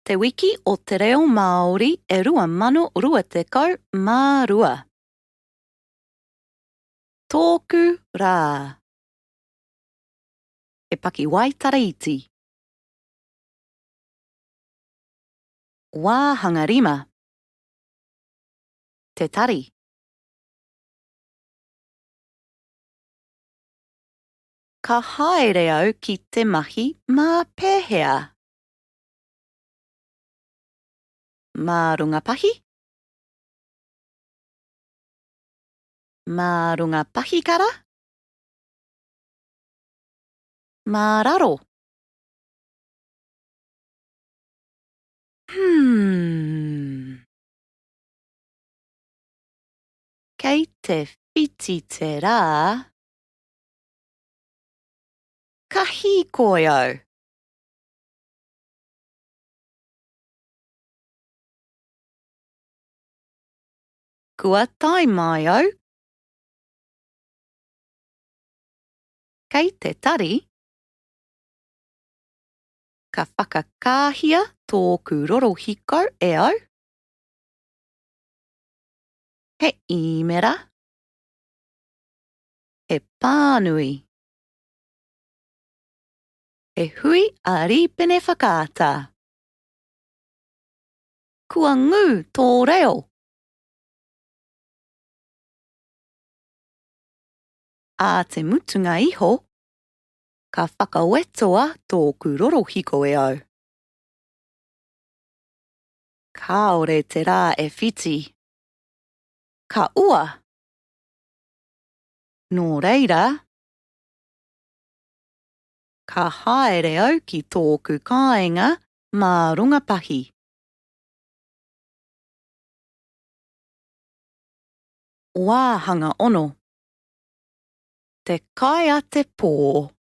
Te Wiki o te Reo Māori e 2022. Tōku rā. He pakiwaitara iti. Wāhanga 5. Te tari. Ka haere au ki te mahi mā pēhea? Mā runga pahi? Mā runga pahikara? Mā raro? Hmm. Kei te whiti te rā. Ka hīkoi au. Kua tae mai au. Kei te tari. Ka whakakāhia tōku rorohiko e au. He īmera. He pānui. He hui a Rīpene Whakaata. Kua ngū tō reo. Ā te mutunga iho, ka whakawetoa tōku rorohiko e au. Kāore te rā e whiti. Ka ua. Nō reira, ka haere au ki tōku kāinga mā runga pahi. Wāhanga ono. Te kai a te pō.